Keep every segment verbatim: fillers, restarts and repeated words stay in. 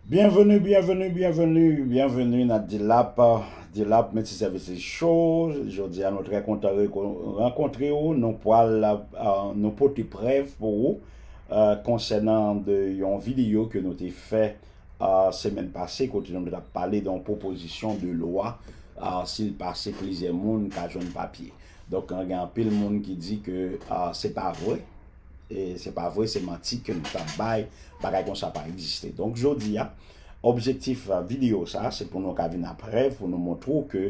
Byenveni, byenveni, byenveni, byenveni nan D-Lap, D-Lap Multiservices Show. Jodi a nou trè kontan reko- rankontre w. Nou pral, ah, nou pote prèv pou ou, ah, konsènan de yon videyo ke nou te fè, ah, semèn pase, kote nou t ap pale de yon pwopozisyon de lwa, ah, si l pase, plizyè moun ka jwenn papye. Donk, gen anpil moun ki di ke, ah, se pa vre. E se pa vre, se manti ke nou t ap bay, bagay konsa pa egziste. Donk, jodi a, objektif, ah, videyo sa, se pou nou ka vin ak prèv, pou nou montre w ke,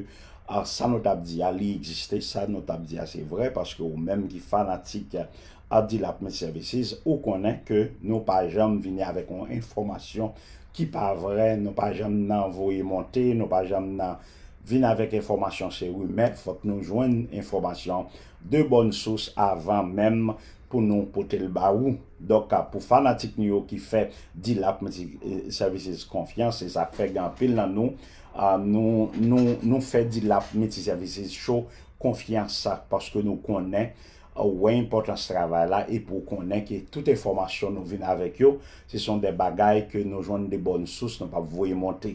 ah, sa nou t ap di a, li egziste, sa nou t ap di a, se vre, paske ou menm ki fanatik, ah, D-Lap Multiservices, ou konnen ke nou pa janm vini avèk yon enfòmasyon ki pa vre, nou pa janm nan voye monte, nou pa janm nan vin avèk enfòmasyon, se rimè, fòk nou jwenn enfòmasyon de bòn sous avan menm pou nou pote l ba ou. Donk, pou fanatik nou yo ki fè D-Lap Multiservices konfyans, se sa k fè gen anpil nan nou, ah, nou, nou, nou fè D-Lap Multiservices Show konfyans, paske nou konnen, ah, wè enpòtans travay la, epi w konnen ke tout enfòmasyon nou vin avèk yo, se son de bagay ke nou jwenn de bòn sous, nou p ap voye monte.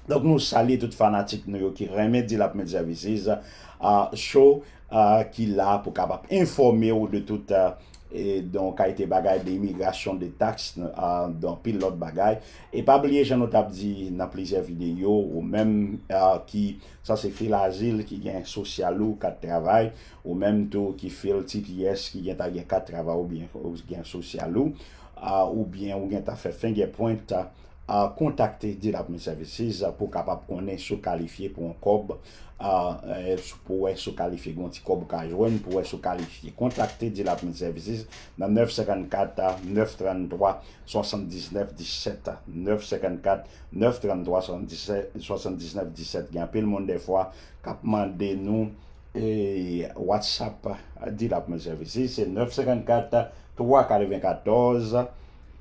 Donk, nou salye tout fanatik nou yo ki renmen D-Lap Multiservices, ah, Show, ah, ki la pou kapab enfòme w de tout, ah, e, donk, kalite bagay de imigrasyon, de taks, ah, donk, pil lòt bagay. E pa bliye, jan nou t ap di nan plizyè videyo, ou menm, ah, ki, sa se fil azil, ki gen sosyal ou, kat travay, ou menm tou ki fil T P S, ki gen ta gen kat travay oubyen ou gen sosyal ou, ah, oubyen ou gen ta fè fingerprint, ah, kontakte D-Lap Multiservices pou kapab konnen si w kalifye pou yon kòb, ah, eh, pou wè si w kalifye, gen yon ti kòb ou ka jwenn pou wè si w kalifye. Kontakte D-Lap Multiservices nan nèf senkannkat, nèf tranntwa, swasanndiznèf disèt, nèf senkannkat, nèf tranntwa, swasanndiznèf disèt. Gen anpil moun dèfwa k ap mande nou, e, WhatsApp D-Lap Multiservices, se nèf senkannkat, twa katrevenkatòz,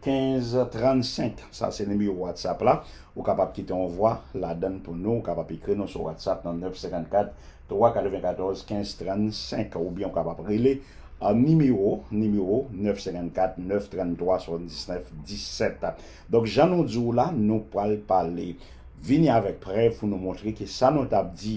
kenz trannsenk. Sa se nimewo WhatsApp la. Ou kapab kite yon vwa ladan l pou nou. Ou kapab ekri nou sou WhatsApp nan nèf senkannkat, twa katrevenkatòz, kenz trannsenk, oubyen ou kapab rele, ah, nimewo, nimewo nèf senkannkat, nèf tranntwa, swasanndiznèf disèt. Donk, jan nou di w la, nou pral pale, vini avèk prèv pou nou montre ke sa nou t ap di,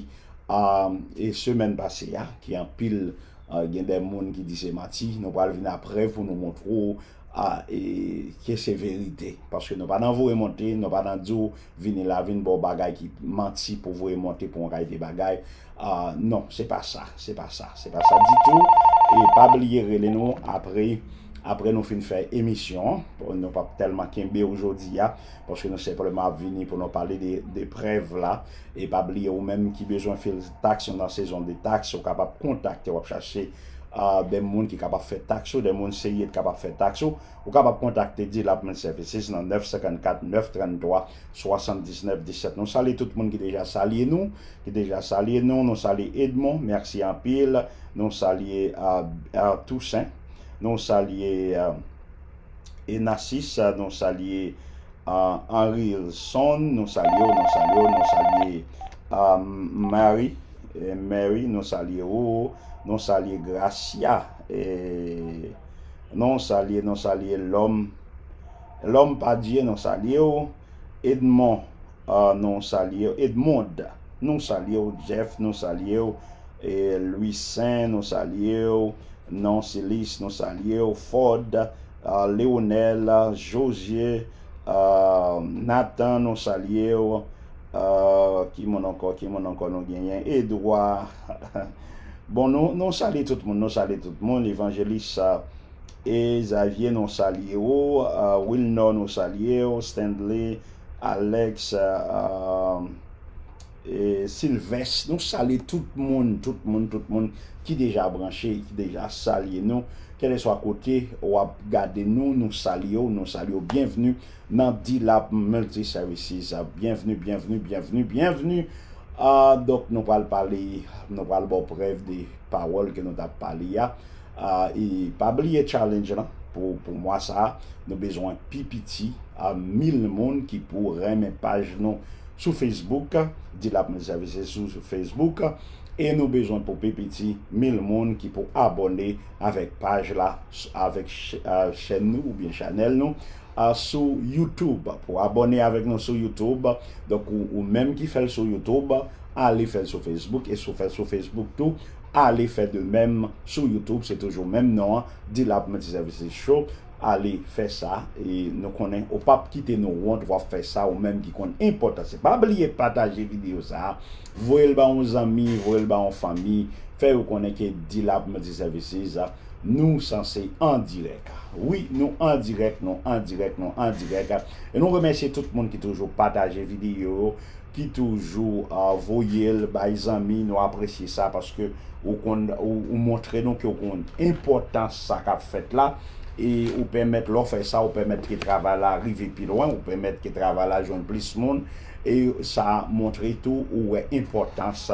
ah, e semèn pase a, ki anpil, ah, gen de moun ki di se manti, nou pral vin ak prèv pou nou montre w, ah, e ke se verite. Paske nou pa nan voye monte, nou pa nan di w vini la, vin ba w bagay ki manti pou voye monte pou yon kalite bagay. Ah, non, se pa sa, se pa sa, se pa sa ditou. E pa bliye rele nou apre, apre nou fin fè emisyon an. Bon, nou p ap tèlman kenbe w jodi a, paske nou senpleman ap vini pou nou pale de, de prèv la. E pa bliye, ou menm ki bezwen fil taks, nou nan sezon de taks, ou kapab kontakte, w ap chache, ah, de moun ki kapab fè taks ou, de moun serye ki kapab fè taks ou. Ou kapab kontakte D-Lap Multiservices nan nèf senkannkat, nèf tranntwa, swasanndiznèf disèt. Nou salye tout moun ki deja salye nou, ki deja salye nou. Nou salye Edmond, mèsi anpil. Nou salye, ah, ah, Toussaint. Nou salye, ah, Enasis, ah, nou salye, ah, Henrilson, nou salye w, nou salye w, nou salye, ah, Mary, eh, Mary, nou salye w, nou salye Gracia, eh, nou salye, nou salye Lòm, Lòm pa Dye, nou salye w, Edmond, ah, nou salye w, Edmond, nou salye w, Jeff, nou salye w, eh, Louis Saint, nou salye w, Nonsilis, nou salye w, Ford, ah, Leonel, Josué, ah, Nathan, nou salye w, ah, ki moun ankò, ki moun ankò nou genyen, Edouard. Bon, nou, nou salye tout moun, nou salye tout moun, Evanjelis, ah, e Xavier, nou salye w, ah, Wilnor, nou salye w, Stanley, Alex, ah, e Sylvestre, nou salye tout moun, tout moun, tout moun ki deja branche, ki deja salye nou. Kèlkeswa kote w ap gade nou, nou salye w, nou salye w. Byenveni nan D-Lap Multiservices. Byenveni, byenveni, byenveni, byenveni. Ah, donk, nou pral pale, nou pral ba w prèv de pawòl ke nou t ap pale a. Ah, e pa bliye challenge lan pou, pou mwa sa a. Nou bezwen pi piti a mil moun ki pou renmen paj nou sou Facebook, D-Lap Multiservices sou, sou Facebook. E nou bezwen pou pi piti mil moun ki pou abòne avèk paj la, avèk ch-, ah, chèn nou oubyen chanèl nou, a, sou YouTube. Pou abòne avèk nou sou YouTube, donk ou, ou menm ki fè l sou YouTube, ale fè l sou Facebook, e si w fè l sou Facebook tou, ale fè de menm sou YouTube, se toujou menm non an, Dilap Multiservices Show. Ale fè sa, e nou konnen ou p ap kite nou wont, w ap fè sa, ou menm ki konn enpòtans. Pa bliye pataje videyo sa a, voye l ba yon zanmi, voye l ba yon fanmi, fè yo konnen ke Dilap Multiservices, nou sanse an dirèk. Wi, nou an dirèk, nou an dirèk, nou an dirèk. E nou remèsye tout moun ki toujou pataje videyo yo, ki toujou, ah, voye l bay zanmi, nou apresye sa paske ou konn, ou, ou montre nou ke ou konn enpòtans sa k ap fèt la, e ou pèmèt, lè w fè sa, ou pèmèt ke travay la rive pi lwen, ou pèmèt ke travay la jwenn plis moun, e sa montre tou ou wè enpòtans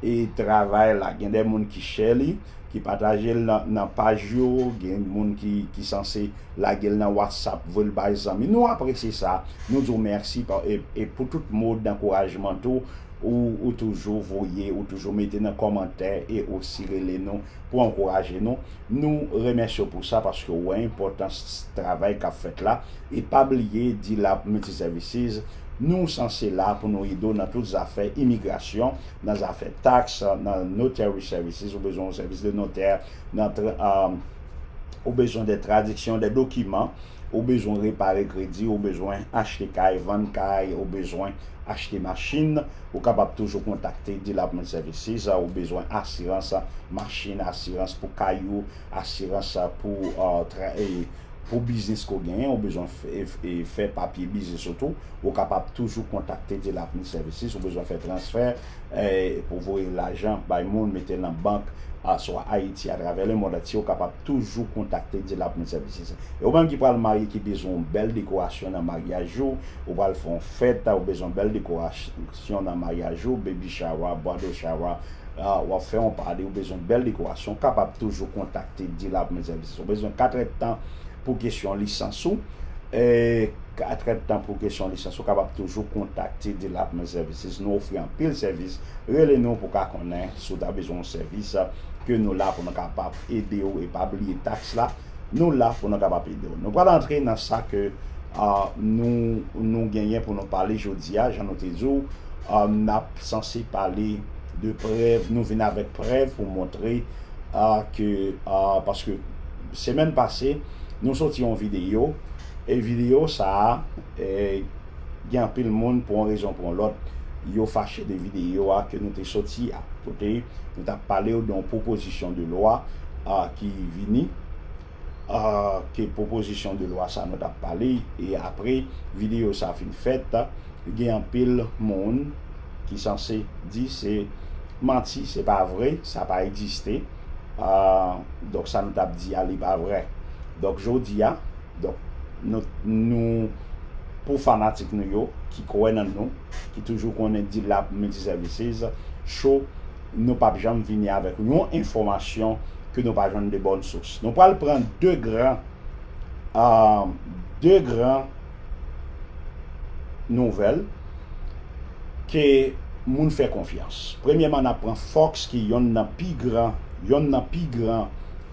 e travay la. Gen de moun ki share li, ki pataje l nan, nan paj yo, gen moun ki, ki sanse lage l nan WhatsApp, voye l bay zanmi. Nou apresye sa, nou di w mèsi pa, e, e pou tout mo dankourajman tou, ou, ou toujou voye, ou toujou mete nan kòmantè e osi rele nou pou ankouraje nou. Nou remèsye w pou sa paske w wè enpòtans travay k ap fèt la. E pa bliye, Dilap Multiservices, nou sanse la pou nou ede w nan tout zafè imigrasyon, nan zafè taks, nan notary services, ou bezwen yon sèvis de notè, nan tra-, ah, ou bezwen de tradiksyon de dokiman, ou bezwen repare kredi, ou bezwen achte kay, vann kay, ou bezwen achte machin, ou kapab toujou kontakte Dilap Multiservices, ou bezwen asirans machin, asirans pou kay ou, asirans pou, ah, tra-, e, pou biznis ke w genyen, ou bezwen fè, e, fè papye biznis ou tou, ou kapab toujou kontakte Dilap Multiservices, ou bezwen fè transfè, e, pou voye lajan bay moun, mete l nan bank, a, swa Ayiti, atravè lemonn antye, ou kapab toujou kontakte Dilap Multiservices. E ou menm ki pral marye, ki bezwen yon bèl dekorasyon nan maryaj ou, ou pral fè yon fèt, ou bezwen yon bèl dekorasyon nan maryaj ou, baby shower, bridal shower, a, w ap fè yon party, ou bezwen bèl dekorasyon, ou kapab toujou kontakte Dilap Multiservices. Ou bezwen kat èdtan pou kesyon lisans ou, e, kat èdtan pou kesyon lisans, ou kapab toujou kontakte Dilap Multiservices. Nou ofri anpil sèvis. Rele nou pou w ka konnen si w ta bezwen yon sèvis, ke nou la pou nou kapab ede w. E pa bliye taks la, nou la pou nou kapab ede w. Nou pral antre nan sa ke, a, nou, nou genyen pou nou pale jodi a, jan nou te di w, a, n ap sanse pale de prèv, nou vin avèk prèv pou montre, a, ke, a, paske semèn pase, nou soti yon videyo, e videyo sa a, e, gen anpil moun, pou yon rezon pou yon lòt, yo fache de videyo a ke nou te soti a, kote nou t ap pale w de yon pwopozisyon de lwa, a, ki vini, a, ke pwopozisyon de lwa sa nou t ap pale, e apre videyo sa fin fèt, gen anpil moun ki sanse di se manti, se pa vre, sa pa egziste. A, donk, sa nou t ap di a, li pa vre. Donk, jodi a, donk, nou, nou, pou fanatik nou yo, ki kwè nan nou, ki toujou konnen Dilap Multiservices Show, nou p ap janm vini avèk yon enfòmasyon ke nou pa jwenn de bòn sous. Nou pral pran de gran, a, de gran nouvèl ke moun fè konfyans. Premyèman, n ap pran Fox, ki yonn nan pi gran, yonn nan pi gran,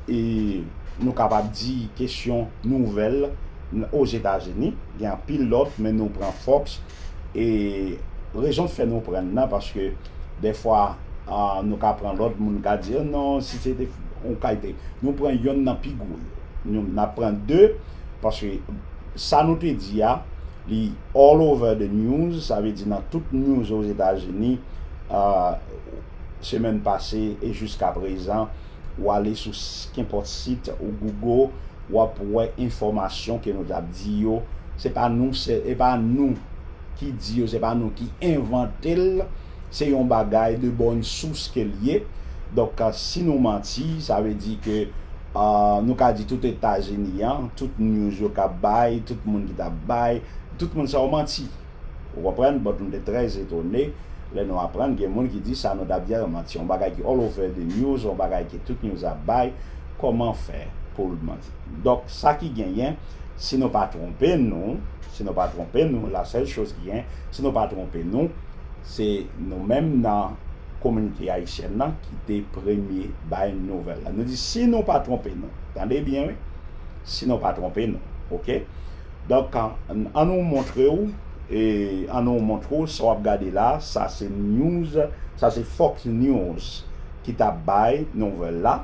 e nou kapab di, kesyon nouvèl n-, Ozetazini. Gen anpil lòt, men nou pran Fox. E rezon k fè nou pran l nan, paske dèfwa, a, nou ka pran lòt, moun ka di, "Oh non, si se te yon kalite." Nou pran yonn nan pi gwo yo. Nou, n ap pran de, paske sa nou te di a, li all over the news, sa vle di nan tout news Ozetazini, a, semèn pase e jiska prezan, ou ale sou s-, kenpòt sit, ou Google, w ap wè enfòmasyon ke nou t ap di yo. Se pa nou, se, e pa nou ki di yo, se pa nou ki envante l, se yon bagay de bòn sous ke l ye. Donk, si nou manti, sa vle di ke, a, nou ka di tout Etazini an, tout news yo k ap bay, tout moun ki t ap bay, tout moun sa yo manti. Ou konprann? But nou te trè etone lè nou aprann gen moun ki di sa nou t ap di a se manti. Yon bagay ki all over the news, yon bagay ke tout news ap bay, kòman fè pou l manti? Donk, sa ki genyen, si nou pa twonpe nou, si nou pa twonpe nou, la sèl choz ki genyen, si nou pa twonpe nou, se nou menm nan kominote ayisyèn nan ki te premye bay nouvèl la. Nou di, si nou pa twonpe nou, tande byen, wi, si nou pa twonpe nou, oke? Donk, an nou montre w, e an nou montre w sa w ap gade la, sa se news, sa se Fox News ki t ap bay nouvèl la,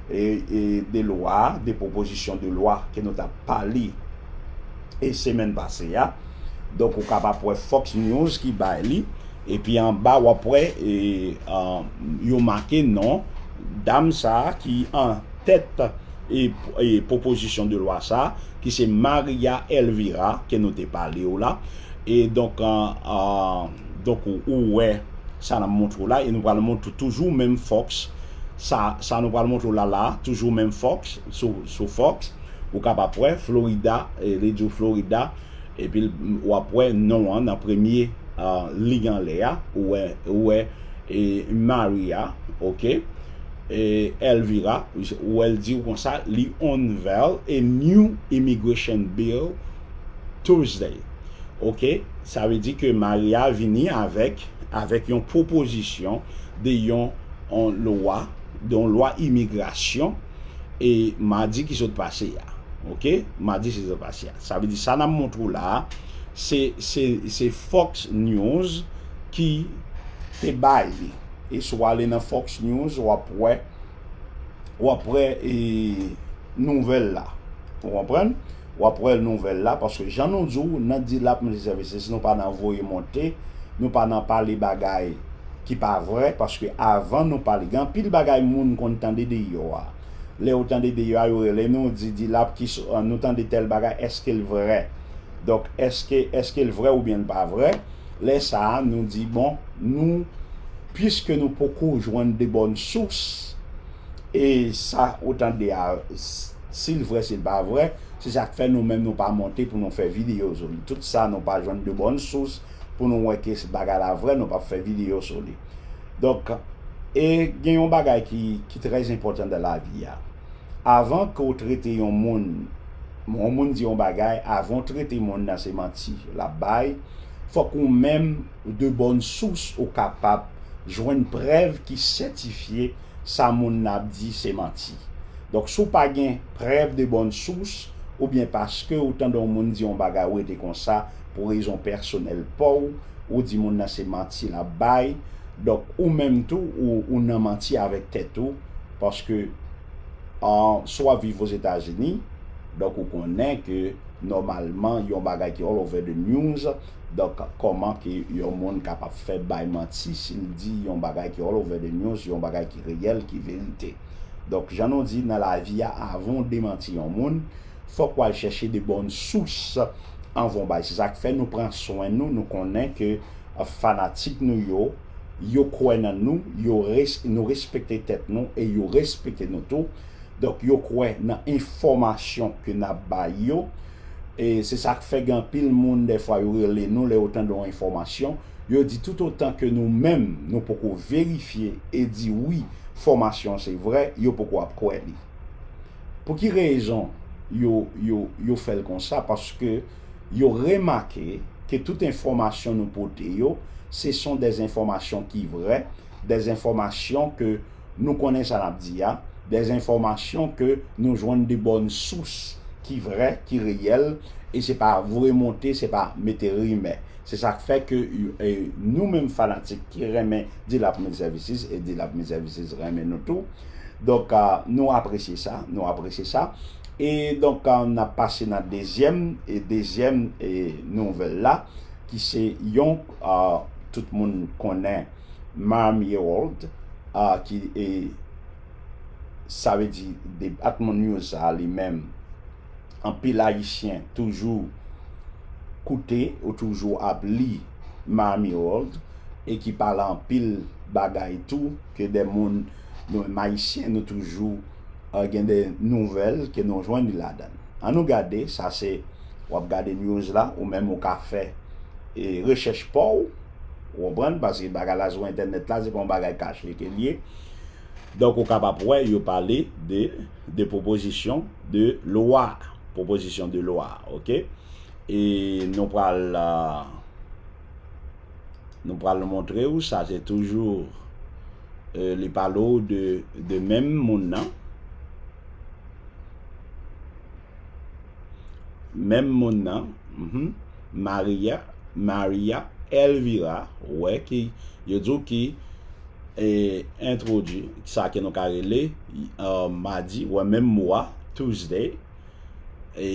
e, e de lwa, de pwopozisyon de lwa ke nou t ap pale e semèn pase a. Donk, ou kapab wè Fox News ki bay li, epi anba w ap wè e, an, yo make non dam sa a ki an tèt e, e pwopozisyon de lwa sa a, ki se Maria Elvira ke nou te pale w la. E donk, an, an, donk ou, ou wè sa n ap montre w la, e nou pral montre w toujou menm Fox. Sa, sa nou pral montre w la la, toujou menm Fox, sou, sou Fox. Ou kapab wè Florida, e, li di w Florida, epi l, w ap wè non an nan premye, a, liy anlè a, ou wè, ou wè, e, Maria, oke, e, Elvira, ou wè l di w konsa, li unveil a new immigration bill Thursday. Oke, sa vle di ke Maria vini avèk, avèk yon pwopozisyon de yon, yon lwa, de yon lwa imigrasyon, e madi ki sot pase a. Oke, madi ki sot pase a. Sa vle di sa n ap montre w la a, se, se, se Fox News ki te bay li. E si w ale nan Fox News, w ap wè, w ap wè, e, nouvèl la. Ou konprann? W ap wè nouvèl la, paske jan nou di w, nan Dilap Multiservices, nou pa nan voye monte, nou pa nan pale bagay ki pa vrè, paske avan nou pale, gen anpil bagay moun konn tande deyò a. Lè yo tande deyò a, yo rele nou, di, Dilap, ki s-, nou tande tèl bagay, èske l vrè? Donk, èske, èske l vrè oubyen l pa vrè? Lè sa a, nou di, bon, nou, piske nou poko jwenn de bòn sous, e sa ou tande a, s-, si l vrè, si l pa vrè, se sa k fè nou menm nou pa monte pou nou fè videyo sou li. Tout sa nou pa jwenn de bòn sous pou nou wè ke bagay la vrè, nou p ap fè videyo sou li. Donk, e gen yon bagay ki, ki trè enpòtan nan lavi a. Avan ke w trete yon moun, yon moun di yon bagay, avan w trete moun nan se manti l ap bay, fòk ou menm de bòn sous ou kapab jwenn prèv ki sètifye sa moun nan ap di se manti. Donk, si w pa gen prèv de bòn sous, oubyen paske ou tande yon moun di yon bagay, ou rete konsa pou rezon pèsonèl pa w, ou di moun nan se manti l ap bay, donk, ou menm tou, ou, ou nan manti avèk tèt ou, paske, an, si w ap viv Ozetazini, donk, ou konnen ke nòmalman, yon bagay ki all over the news, donk, kòman ke yon moun kapab fè bay manti si l di yon bagay ki all over the news, yon bagay ki reyèl, ki verite? Donk, jan nou di nan lavi a, avan w demanti yon moun, fòk w al chèche de bòn sous anvan w bay. Se sa k fè nou pran swen nou, nou konnen ke, a, fanatik nou yo, yo kwè nan nou, yo res-, nou respekte tèt nou e yo respekte nou tou. Donk, yo kwè nan enfòmasyon ke n ap bay yo. E se sa k fè gen anpil moun, dèfwa, yo rele nou lè yo tande yon enfòmasyon. Yo di, toutotan ke nou menm, nou poko verifye e di, wi, enfòmasyon se vrè, yo poko ap kwè li. Pou ki rezon yo, yo, yo fè l konsa? Paske yo remake ke tout enfòmasyon nou pote yo, se son dè enfòmasyon ki vrè, dè enfòmasyon ke nou konnen sa n ap di a, dè enfòmasyon ke nou jwenn de bòn sous ki vrè, ki reyèl, e se pa voye monte, se pa mete rimè. Se sa k fè ke, e, nou menm fanatik ki renmen Dilap Multiservices, e Dilap Multiservices renmen nou tou. Donk, a, nou apresye sa, nou apresye sa. E donk, a, n ap pase nan dezyèm, e dezyèm, e nouvèl la, ki se yon, a, tout moun konnen Miami Herald, a, ki, e, sa vle di, Department News sa a li menm, anpil Ayisyen toujou koute ou toujou ap li Miami Herald, e ki pale anpil bagay tou, ke de moun, nou menm Ayisyen, nou toujou, e, gen de nouvèl ke nou jwenn li ladan l. An nou gade, sa se, w ap gade news la, ou menm ou ka fè, e, rechèch pa w, ou konprann, paske bagay la sou entènèt la, se pa yon bagay kache ke l ye. Donk, ou kapab wè, yo pale de, de pwopozisyon de lwa. Pwopozisyon de lwa, oke? E nou pral, a, nou pral montre w, sa se toujou, e, li pale w de, de menm moun nan. Menm moun nan, mhm, Maria, Maria Elvira, ou wè ki, yo di w ki, e, entwodui sa ke nou ka rele, e, madi, ou wè menm mo a, Tuesday, e,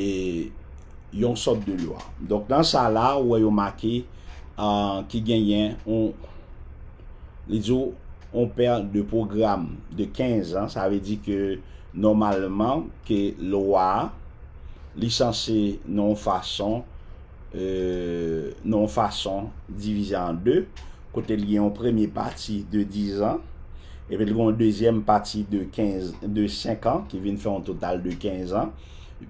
yon sòt de lwa. Donk, nan sa la, ou wè yo make, e, ki genyen, on, li di w, on pè de pwogram de kenz an, sa vle di ke nòmalman, ke lwa a, li sanse nan yon fason, e, nan yon fason divize an de, kote li gen yon premye pati de diz an, epi li gen yon dezyèm pati de kenz, de senk an, ki vin fè yon total de kenz an.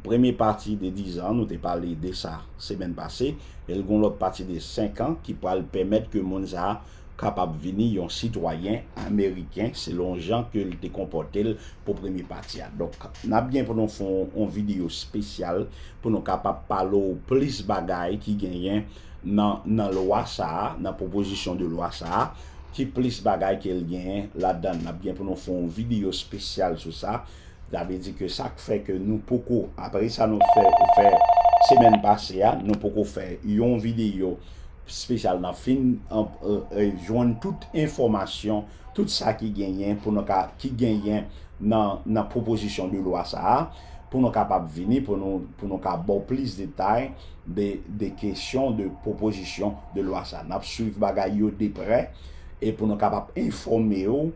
Premye pati de diz an, nou te pale de sa semèn pase, e li gen yon lòt pati de senk an ki pral pèmèt ke moun sa a kapab vini yon sitwayen ameriken selon jan ke l te konpòte l pou premye pati a. Donk, n ap gen pou nou fè yon, yon videyo espesyal pou nou kapab pale w plis bagay ki genyen nan, nan lwa sa a, nan pwopozisyon de lwa sa a, ki plis bagay ke l genyen ladan l. N ap gen pou nou fè yon videyo espesyal sou sa. Sa vle di ke sa k fè ke nou poko, apre sa nou fè, fè semèn pase a, nou poko fè yon videyo espesyal nan fin, an, e, e, jwenn tout enfòmasyon, tout sa ki genyen pou nou ka, ki genyen nan, nan pwopozisyon de lwa sa a, pou nou kapab vini, pou nou, pou nou ka ba w plis detay de, de kesyon, de pwopozisyon de lwa sa a. N ap swiv bagay yo de prè e pou nou kapab enfòme w,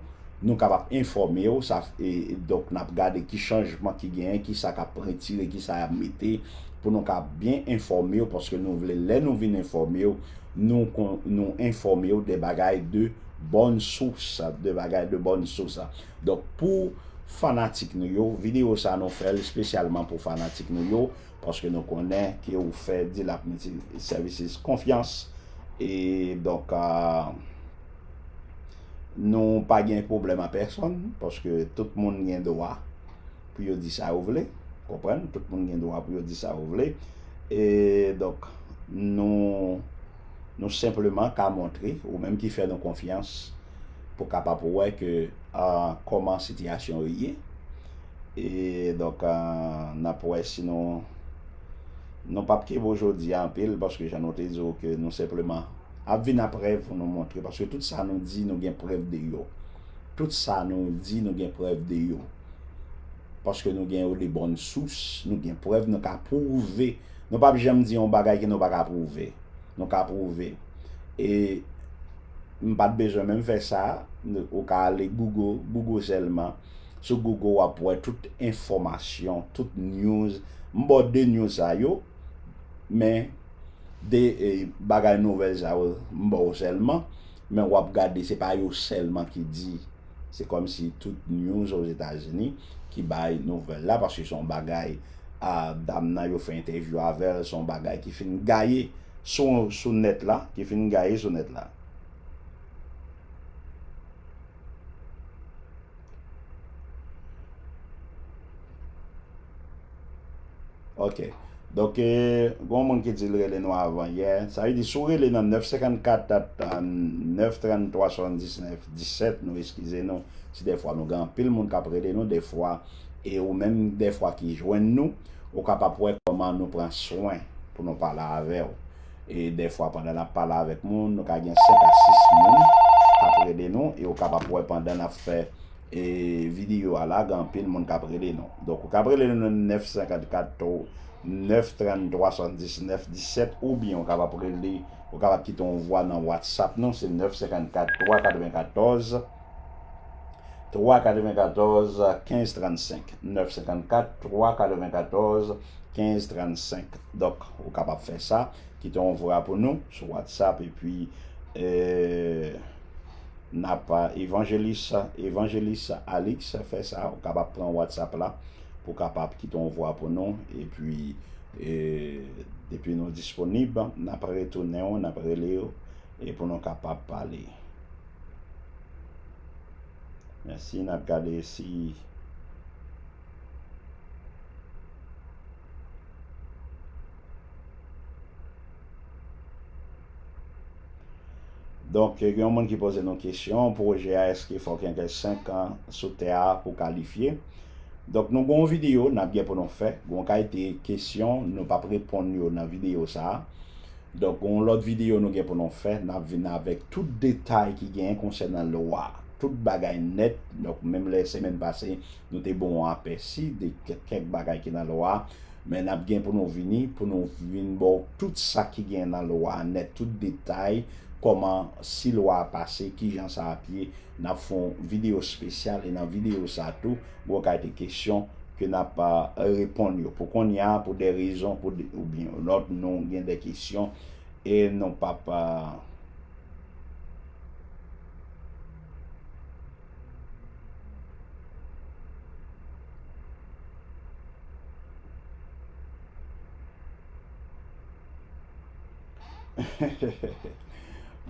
nou kapab enfòme w, sa, e, e donk, n ap gade ki chanjman ki genyen, ki sa k ap retire, ki sa y ap mete, pou nou ka byen enfòme w, paske nou vle, lè nou vin enfòme w, nou kon, nou enfòme w de bagay de bòn sous, de bagay de bòn sous. Donk, pou fanatik nou yo, videyo sa nou fè l espesyalman pou fanatik nou yo, paske nou konnen ke ou fè Dilap Multi Services konfyans. E donk, a, nou pa gen pwoblèm a pèsonn, paske tout moun gen dwa pou yo di sa yo vle, konprann? Tout moun gen dwa pou yo di sa yo vle. E donk, nou, nou senpleman ka montre, ou menm ki fè nou konfyans, pou kapab wè ke, a, kòman sitiyasyon yo ye. E donk, a, n ap wè si nou, nou p ap kenbe w jodi a anpil, paske jan nou te di w ke nou senpleman ap vin ak prèv pou nou montre, paske tout sa nou di, nou gen prèv de yo. Tout sa nou di, nou gen prèv de yo. Paske nou gen yo de bòn sous, nou gen prèv, nou ka pwouve. Nou p ap janm di yon bagay ke nou pa ka pwouve. Nou ka pwouve. E m pa t bezwen menm fè sa, ou ka ale Google, Google sèlman. Sou Google, w ap wè tout enfòmasyon, tout news. M ba w de news sa yo, men de, e, bagay nouvèl sa yo, m ba w sèlman, men w ap gade, se pa yo sèlman ki di. Se kòmsi tout news Ozetazini ki bay nouvèl la, paske se yon bagay, a, dam nan yo fè entèvyou avè l, se yon bagay ki fin gaye sou, sou nèt la, ki fin gaye sou nèt la. Ok. Donk, e, gen yon moun ki di l rele nou avan yè. Sa vle di, si w rele nan nèf senkannkat, nèf tranntwa, swasanndiznèf, disèt, nou eskize nou. Si dèfwa nou gen anpil moun k ap rele nou, dèfwa, e ou menm, dèfwa ki jwenn nou, ou kapab wè kòman nou pran swen pou nou pale avè w. E dèfwa, pandan n ap pale avèk moun, nou ka gen senk a sis moun k ap rele nou, e ou kapab wè pandan n ap fè, e, videyo a la, gen anpil moun k ap rele nou. Donk, ou kab rele nou nèf senkannkat, nèf tranntwa, swasanndiznèf, disèt, oubyen ou kapab rele, ou kapab kite yon vwa nan WhatsApp nou, se nèf senkannkat, twa katrevenkatòz, twa katrevenkatòz, kenz trannsenk. Nèf senkannkat, twa katrevenkatòz, kenz trannsenk. Donk, ou kapab fè sa, kite yon vwa pou nou sou WhatsApp, epi, e, n ap, Evanjelis, Evanjelis Alix fè sa, ou kapab pran WhatsApp la, pou kapab kite yon vwa pou nou, epi, e, depi nou disponib, n ap retounen w, n ap rele w, e pou nou kapab pale. Mèsi, n ap gade si. Donk, gen yon moun ki poze nou kesyon, pwojè a, èske fòk gen senk an sou tè a pou kalifye? Donk, nou gen yon videyo n ap gen pou nou fè. Gen yon kalite kesyon nou p ap reponn yo nan videyo sa a. Donk, gen yon lòt videyo nou gen pou nou fè. N ap vin avèk tout detay ki genyen konsènan lwa a. Tout bagay nèt. Donk, menm lè semèn pase, nou te ba w yon apèsi de kè-, kèk bagay ki nan lwa a. Men n ap gen pou nou vini, pou nou vin ba w tout sa ki genyen nan lwa a nèt, tout detay, kòman si lwa a pase, kijan sa ap ye. N ap fè yon videyo espesyal e nan videyo sa a tou, gen yon kalite kesyon ke n ap, a, reponn yo. Pou kounye a, pou de rezon, pou de, oubyen lòt, nou gen de kesyon e nou p ap, a,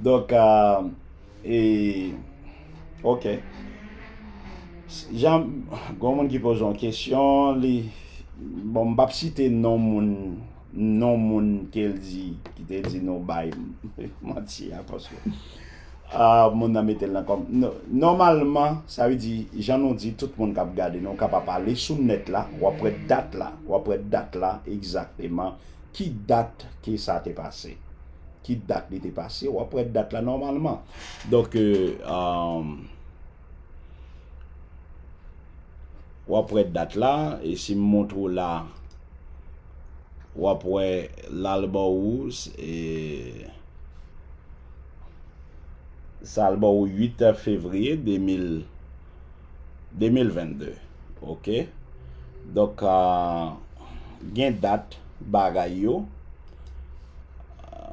Donk, a, e, ok. S-, jan, gen yon moun ki poze yon kesyon, li, bon, m p ap site non moun, non moun ke l di, ki te di nou bay manti a, paske, a, moun nan mete l nan kòm. Nò-, nòmalman, sa vle di, jan nou di, tout moun k ap gade nou, k ap ale sou nèt la, w ap wè dat la, w ap wè dat la, egzakteman, ki dat ke sa te pase. Ki dat li te pase, w ap wè dat la nòmalman. Donk, e, a, w ap wè dat la, e si m montre w la, w ap wè l al ba w, e, sa al ba w uit fevriye de mil, de mil vennde. Ok? Donk, a, gen dat bagay yo. A,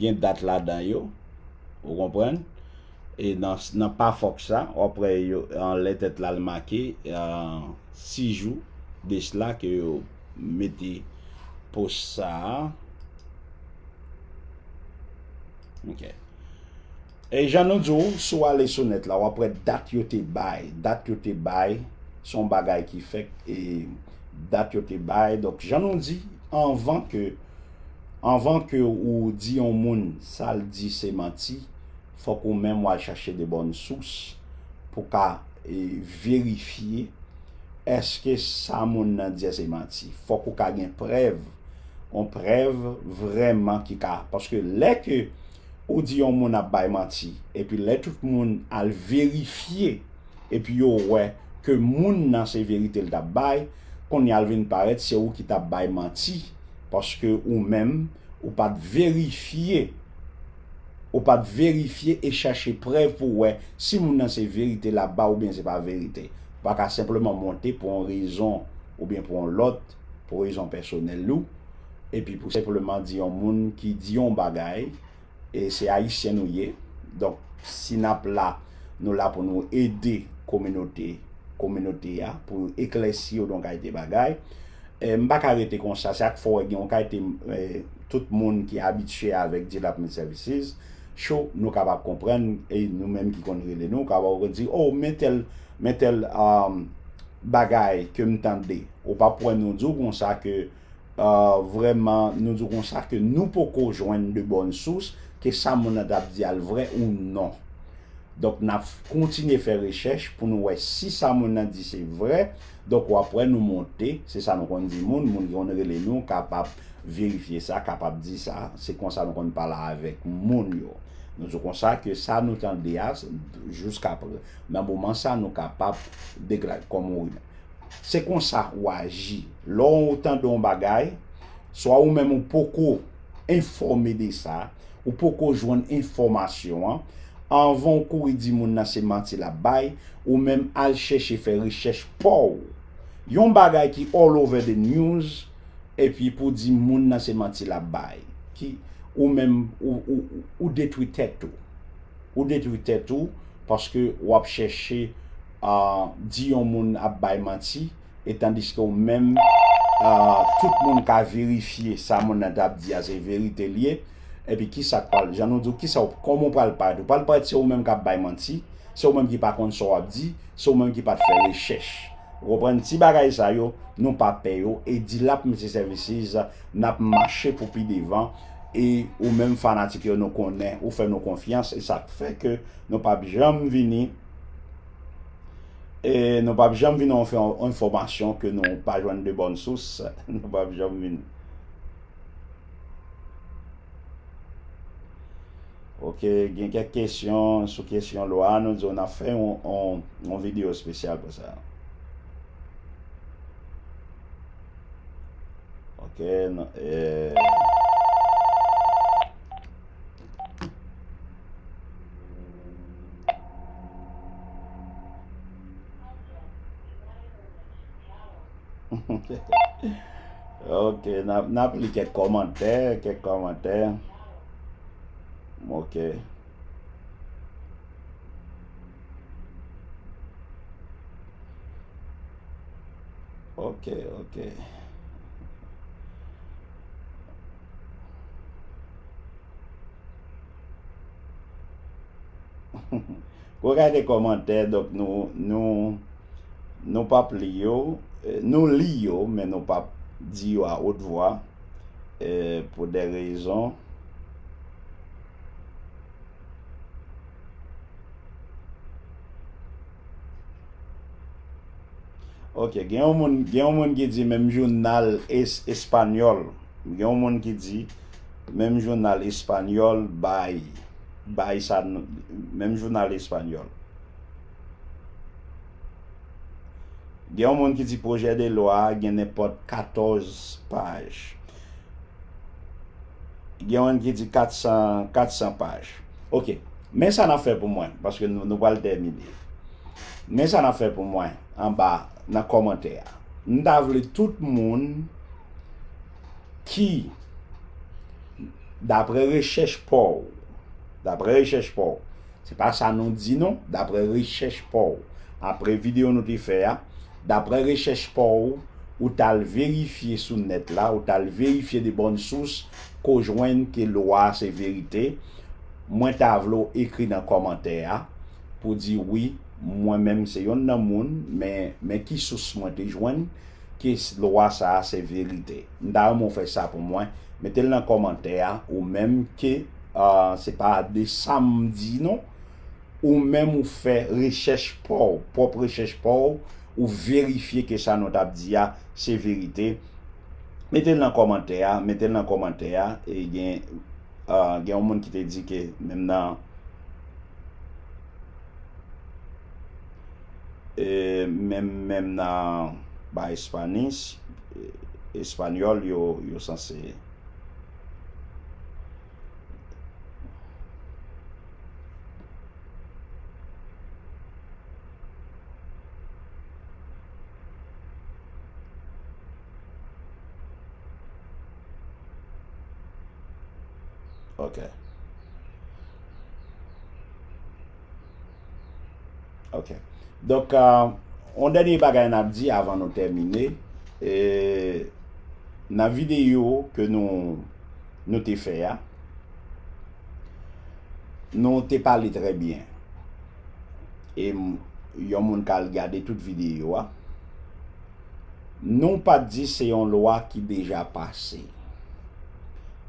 gen dat ladan yo. Ou konprann? E nan, nan pa fòk sa, w ap wè yo, anlè tèt la, l make, a, sis jou de sila ke yo mete post sa a. Ok. E jan nou di w, si w ale sou nèt la, w ap wè dat yo te bay. Dat yo te bay, se yon bagay ki fèk, e dat yo te bay. Donk, jan nou di, anvan ke, anvan ke ou di yon moun sa l di se manti, fòk ou menm w al chache de bòn sous pou ka, e, verifye èske sa moun nan di a se manti. Fòk ou ka gen prèv, yon prèv vrèman ki ka, paske lè ke ou di yon moun ap bay manti, epi lè tout moun al verifye, epi yo wè ke moun nan se verite l t ap bay, kounye a l vin parèt se ou ki t ap bay manti, paske ou menm, ou pa t verifye, ou pa t verifye e chache prèv pou wè si moun nan se verite l ap bay oubyen se pa verite. Ou pa ka senpleman monte pou yon rezon oubyen pou yon lòt, pou rezon pèsonèl ou, epi pou senpleman di yon moun ki di yon bagay, e se Ayisyen nou ye. Donk, si n ap la, nou la pou nou ede kominote, kominote a, pou eklèsi yo de yon kalite bagay. E m pa ka rete konsa, se sa k fè w wè gen yon kalite, e, tout moun ki abitye avèk Dilap Med Services, cho, nou kapab konprann, e nou menm ki konn rele nou, kapab di, "Oh, men tèl, men tèl, um, bagay ke m tande." Ou p ap wè nou di w konsa ke, uh, vrèman, nou di w konsa ke nou poko jwenn de bòn sous, ke sa moun nan t ap di a l vrè ou non. Donk, n ap kontinye fè rechèch pou nou wè si sa moun nan di se vrè. Donk, w ap wè nou monte, se sa nou konn di moun, moun ki konn rele nou, kapab verifye sa, kapab di sa. Se konsa nou konn pale avèk moun yo. Nou di konsa ke sa nou tande a, jiska pre-, nan moman sa, nou kapab deklare kòm ou Se konsa w aji. Lè w tande yon bagay, swa ou menm ou poko enfòme de sa, ou poko jwenn enfòmasyon an, anvan w kouri di moun nan se manti l ap bay, ou menm al chèche fè rechèch pa w. Yon bagay ki all over the news, epi pou di moun nan se manti l ap bay. Ki, ou menm, ou, ou, ou detwi tèt ou. Ou detwi tèt ou, paske w ap chèche, a, di yon moun ap bay manti, e tandiske ou menm, a, tout moun ka verifye sa moun nan t ap di a se verite l ye. Epi kisa k pral, jan nou di w, kisa w, kòman w pral parèt? Ou pral parèt se ou menm k ap bay manti, se ou menm ki pa konn sa w ap di, se ou menm ki pa t fè rechèch. Ou konprann? Ti bagay sa yo, nou pa pè yo, e Dilap Media Services, n ap mache pou pi devan, e ou menm fanatik yo, nou konnen, ou fè nou konfyans, e sa k fè ke nou p ap janm vini E nou p ap janm vin fè yon enfòmasyon ke nou pa jwenn de bòn sous. Nou p ap janm vin. Ok, gen kèk kesyon sou kesyon lwa a, nou di w n ap fè yon, yon, yon videyo espesyal pou sa. Ok, n, eh, Ok, n ap, n ap li kèk kòmantè, kèk kòmantè. Ok. Ok, ok. Ou gade kòmantè, donk nou, nou, nou p ap li yo, eh, nou li yo, men nou p ap di yo a haute voix, eh, pou de rezon. Ok, gen yon moun, gen yon moun ki di menm jounal es-, espanyòl. Gen yon moun ki di menm jounal espanyòl bay, bay sa, menm jounal espanyòl. Gen yon moun ki di pwojè de lwa a gen nenpòt katòz paj. Gen yon ki di kat san, kat san paj. Ok. Men sa n ap fè pou mwen, paske nou, nou pral tèmine. Men sa n ap fè pou mwen anba nan kòmantè a. M ta vle tout moun ki, daprè rechèch pa w, daprè rechèch pa w, se pa sa nou di non, daprè rechèch pa w, apre videyo nou te fè a, daprè rechèch pa w, ou t al verifye sou nèt la, ou t al verifye de bòn sous, ke w jwenn ke lwa a se verite, mwen ta vle w ekri nan kòmantè a pou di wi, mwen menm se yonn nan moun, men, men ki sous mwen te jwenn ke s-, lwa sa a se verite. M ta renmen w fè sa pou mwen. Mete l nan kòmantè a, ou menm ke, ah, se pa de sa m di non. Ou menm ou fè rechèch pa w, pwòp rechèch pa w, ou verifye ke sa nou t ap di a se verite. Mete l nan kòmantè a, mete l nan kòmantè a, e gen, ah, gen yon moun ki te di ke menm nan, e menm, menm nan ba Espanis, Espanyòl, yo, yo sanse Ok. Ok. Donk, ah, yon dènye bagay n ap di avan nou tèmine. E, nan videyo ke nou, nou te fè a, nou te pale trè byen. E m-, yon moun ka al gade tout videyo a. Nou pa t di se yon lwa ki deja pase.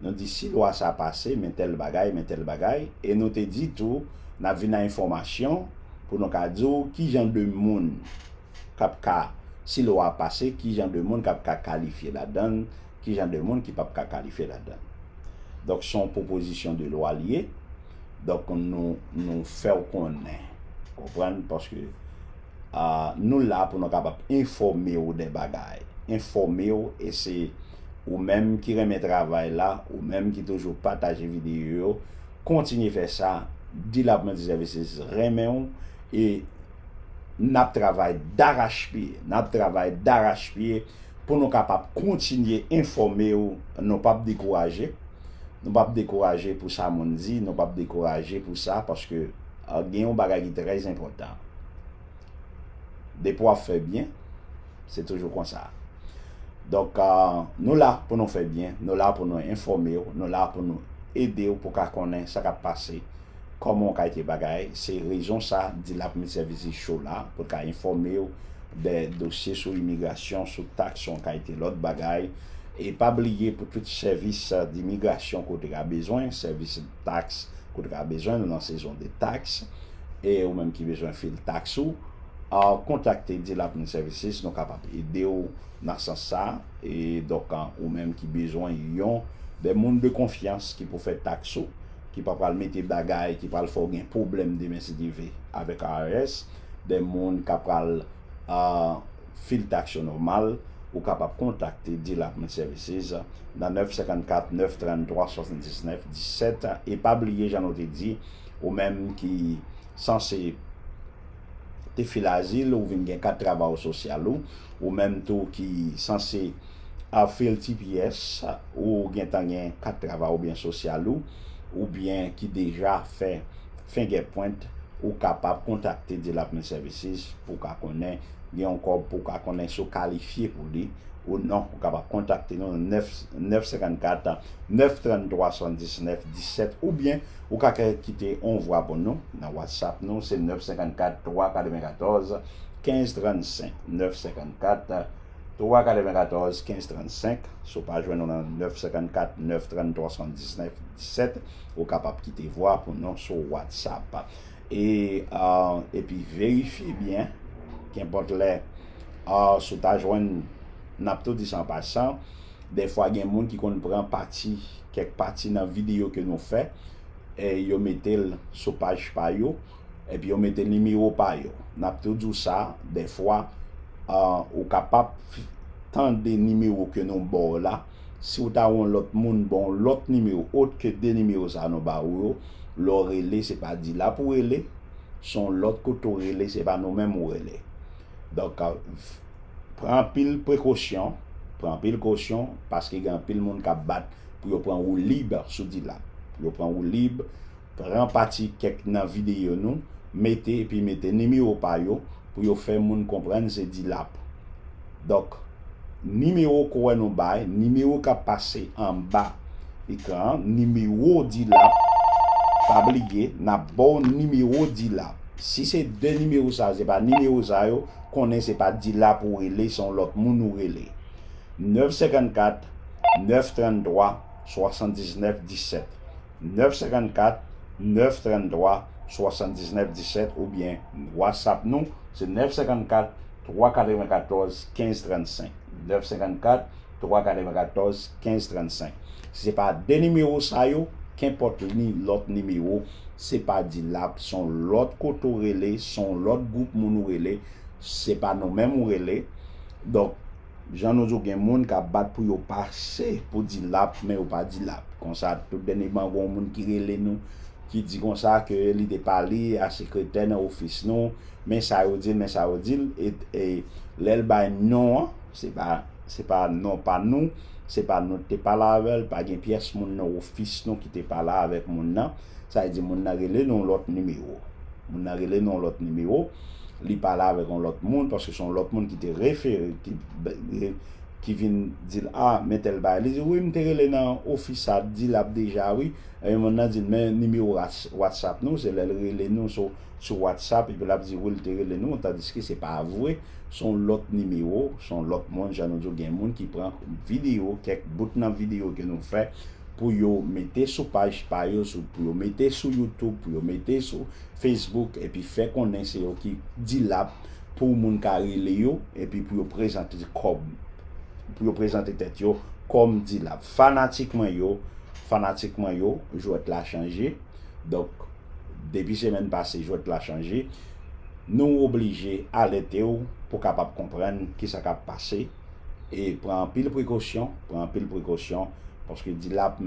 Nou di si lwa sa pase, men tèl bagay, men tèl bagay. E nou te di tou, n ap vin a enfòmasyon pou nou ka di w ki jan de moun k ap ka, si lwa a pase, ki jan de moun k ap ka kalifye ladan l, ki jan de moun ki p ap ka kalifye ladan l. Donk, se yon pwopozisyon de lwa l ye. Donk, nou, nou fè w konnen. Konprann? Paske, ah, nou la pou nou kapab enfòme w de bagay. Enfòme w, e se ou menm ki renmen travay la, ou menm ki toujou pataje videyo yo, kontinye fè sa. Dilap Multiservices renmen w, e n ap travay darachpye, n ap travay darachpye pou nou kapab kontinye enfòme w. Nou p ap dekouraje, nou p ap dekouraje pou sa moun di, nou p ap dekouraje pou sa, paske, ah, gen yon bagay ki trè enpòtan. Depi w ap fè byen, se toujou konsa. Donk, ah, nou la pou nou fè byen, nou la pou nou enfòme w, nou la pou nou ede w pou w ka konnen sa k ap pase, kòman yon kalite bagay. Se rezon sa Dilap Multiservices Show la, pou l ka enfòme w de dosye sou imigrasyon, sou taks, yon kalite lòt bagay. E pa bliye pou tout sèvis, ah, dimigrasyon ke w te ka bezwen, sèvis taks ke w te ka bezwen, nou nan sezon de taks, e ou menm ki bezwen fil taks ou, a, kontakte Dilap Services, nou kapab ede w nan sans sa. E donk, a, ou menm ki bezwen yon de moun de konfyans ki pou fè taks ou, ki pa pral mete bagay, ki pral fè w gen pwoblèm demen si Dye vle avèk I R S, de moun k ap pral, a, fil taks yo nòmal, ou kapab kontakte Dilap Services nan nèf senkannkat, nèf tranntwa, swasanndiznèf, disèt. E pa bliye, jan nou te di, ou menm ki sanse te fil azil, ou vin gen kat travay sosyal ou, ou menm tou ki sanse, a, fil T P S, ou gentan gen kat travay oubyen sosyal ou, oubyen ki deja fè fengèpwent, ou kapab kontakte Dilap Services pou w ka konnen, gen yon kòb pou w ka konnen si w kalifye pou li ou non. Ou kapab kontakte nou nan nèf, nèf senkannkat, nèf tranntwa, swasanndiznèf, disèt, oubyen ou ka kite yon vwa pou nou nan WhatsApp nou, se nèf senkannkat, twa katrevenkatòz, kenz trannsenk, nèf senkannkat, twa katrevenkatòz, kenz trannsenk. Si w pa jwenn nou nan nèf senkannkat, nèf tranntwa, swasanndiznèf, disèt, ou kapab kite vwa pou nou sou WhatsApp. E, a, epi verifye byen, kenpòt lè, a, si w ta jwenn, n ap tou di sa an pasan, dèfwa gen moun ki konn pran pati, kèk pati nan videyo ke nou fè, e yo mete l sou paj pa yo, epi yo mete nimewo pa yo. N ap tou di w sa, dèfwa, a, ou kapab tande nimewo ke nou ba w la. Si w ta wè yon lòt moun ba w yon lòt nimewo, ot ke de nimewo sa nou ba w yo, lè w rele, se pa Dilap ou rele, se yon lòt kote w rele, se pa nou menm ou rele. Donk, a, pran anpil prekosyon, pran anpil kosyon, paske gen anpil moun k ap bat pou yo pran woulib sou Dilap. Pou yo pran woulib, pran pati kèk nan videyo nou, mete, epi mete nimewo pa yo pou yo fè moun konprann se Dilap. Donk, nimewo ke w wè nou bay, nimewo k ap pase anba ekran an, nimewo Dilap. Pa bliye, n ap ba w nimewo Dilap. Si se de nimewo sa, se pa nimewo sa yo, konnen se pa Dilap ou rele, se yon lòt moun ou rele. Nèf senkannkat, nèf tranntwa, swasanndiznèf, disèt. Nèf senkannkat, nèf tranntwa, swasanndiznèf, disèt, oubyen WhatsApp nou, se nèf senkannkat, twa katrevenkatòz, kenz trannsenk. Nèf senkannkat, twa katrevenkatòz, kenz trannsenk. Si se pa de nimewo sa yo, kenpòt ni lòt nimewo, se pa Dilap, se yon lòt kote w rele, se yon lòt gwoup moun ou rele, se pa nou menm ou rele. Donk, jan nou di w, gen moun k ap bat pou yo pase pou Dilap, men yo pa Dilap. Konsa, tout dènyèman, gen yon moun ki rele nou, ki di konsa ke li te pale a sekretè nan ofis nou, men sa yo di l, men sa yo di l, e, e lè l bay non an, se pa, se pa non pa nou, se pa nou ki te pale avè l, pa gen pyès moun nan ofis nou ki te pale avèk moun nan. Sa vle di moun nan rele nan yon lòt nimewo. Moun nan rele nan yon lòt nimewo, li pale avèk yon lòt moun, paske se yon lòt moun ki te refere, ki, ki vin di l, a, men tèl bagay. Li di, wi, m te rele nan ofis sa, Dilap deja, wi. E moun nan di l, men nimewo Whats-, WhatsApp nou, se lè l rele nou sou, sou WhatsApp, epi l ap di, wi, l te rele nou, tandiske se pa vre, se yon lòt nimewo, se yon lòt moun, jan nou di w, gen moun ki pran videyo, kèk bout nan videyo ke nou fè, pou yo mete sou paj pa yo, sou, pou yo mete sou YouTube, pou yo mete sou Facebook, epi fè konnen se yo ki Dilap pou moun ka rele yo, epi pou yo prezante kòb, pou yo prezante tèt yo kòm Dilap. Fanatik mwen yo, fanatik mwen yo, jwèt la chanje. Donk, depi semèn pase, jwèt la chanje. Nou oblije alète w pou kapab konprann kisa k ap pase. E pran anpil prekosyon, pran anpil prekosyon, paske Dilap,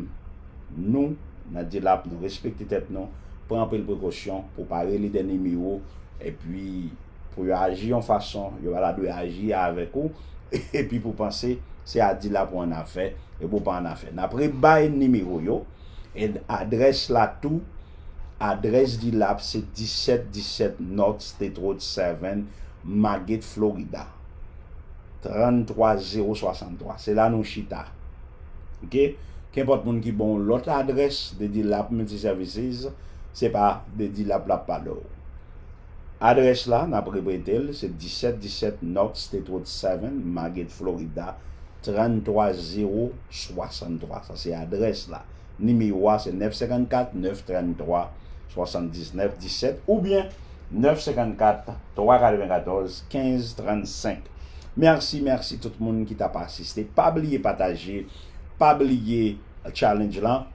nou, nan Dilap, nou respekte tèt nou, pran anpil prekosyon pou pa rele de nimewo, epi pou yo aji yon fason yo pa ta dwe aji avèk ou, epi pou panse se a Dilap ou annafè, epi ou pa annafè. N ap rebay nimewo yo, e adrès la tou, adrès Dilap se disèt disèt North State Road seven, Margate, Florida. Tranntwa zewo swasanntwa. Se la nou chita. Oke? Kenpòt moun ki ba w lòt adrès de Dilap Multiservices, se pa de Dilap l ap pale w. Adrès la, n ap repete l, se disèt disèt North State Road seven, Margate, Florida, tranntwa zewo swasanntwa. Sa se adrès la. Nimewo a se nèf senkannkat, nèf tranntwa, swasanndiznèf, disèt, oubyen nèf senkannkat, twa katrevenkatòz, kenz trannsenk. Mèsi, mèsi tout moun ki t ap asiste. Pa bliye pataje, pa bliye challenge lan.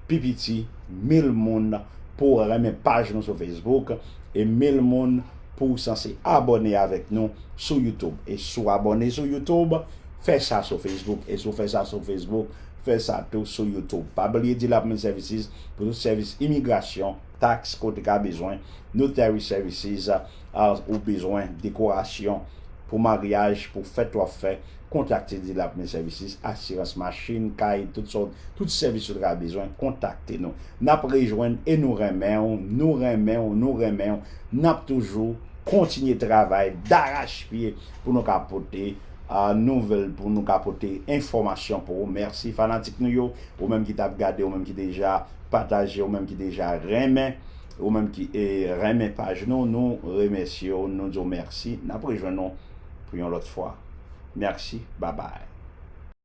Pi piti, mil moun pou renmen paj nou sou Facebook e mil moun pou w sanse abòne avèk nou sou YouTube. E si w abòne sou YouTube, fè sa sou Facebook. E si w fè sa sou Facebook, fè sa tou sou YouTube. Pa bliye Dilap Mil Services pou tout sèvis imigrasyon, taks, kote ka bezwen, notary services, a, ou bezwen dekorasyon pou maryaj, pou fèt w ap fè, kontakte Dilap Mil Services, asirans machin, kay, tout sòt, tout sèvis ou ta bezwen, kontakte nou. N ap rejwenn e nou renmen w, nou renmen w, nou renmen w. N ap toujou kontinye travay darachpye pou nou ka pote, a, nouvèl, pou nou ka pote enfòmasyon pou ou. Mèsi fanatik nou yo, ou menm ki t ap gade, ou menm ki deja pataje, ou menm ki deja renmen, ou menm ki, e, renmen paj nou, nou remèsye w, nou di w mèsi. N ap rejwenn nou pou yon lòt fwa. Mèsi, babay.